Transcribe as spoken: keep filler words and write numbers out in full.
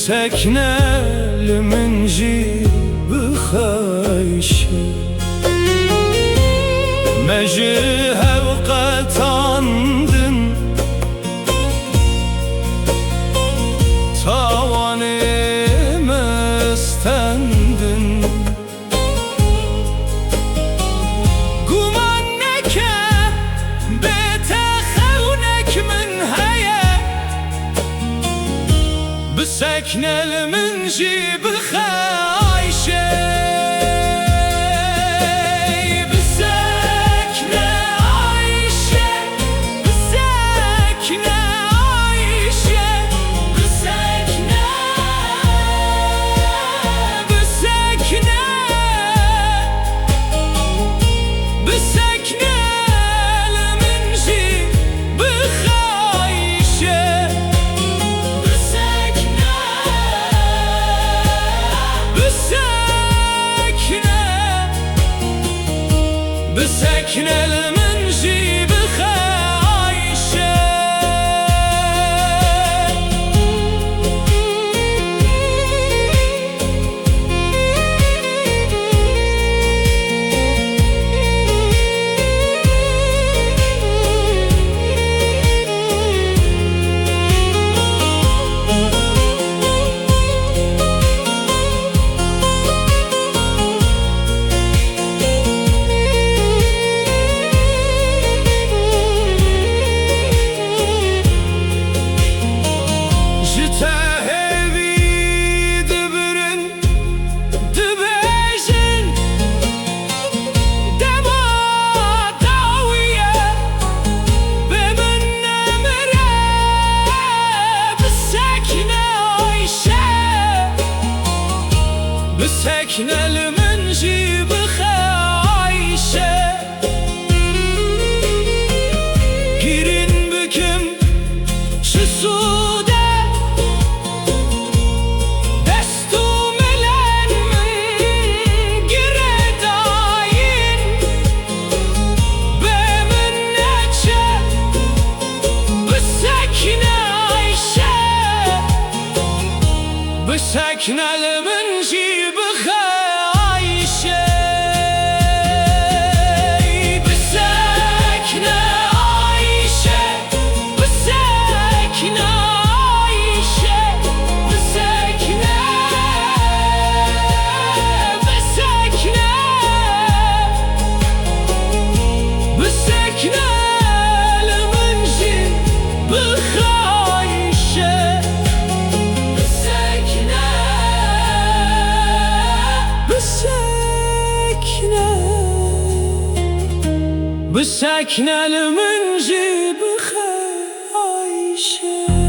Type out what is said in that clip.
Sekne li min jî bixe Ayşe. Me ji hev qetandin, tawanê me stendin. Guman neke, bê te xewnek min heye. Bi sekne li min jî bixe Ayşe. Bi sekne Ayşe. Bi sekne Ayşe, bi sekne, bi sekne, bi sekne li min jî bixe Ayşe. Bi sekne, bi sekne. Bi sekne li min jî bixe Ayşe. Ji te hêvî dibirin, dibêjin, dema dawî ye, bê min nemire, bi sekne Ayşe, bi sekne li min jî bixe Ayşe. Hîrin bikim çi sûd e, dest û milen min girêdayîn, bê min neçe, bi sekne Ayşe, bi sekne li min jî bixe Ayşe. Bi sekne Ayşe, bi sekne Ayşe, bi sekne, bi sekne, bi sekne li min jî bixe Ayşe. Bi sekne, bi sekne, bi sekne li min jî bixe Ayşe.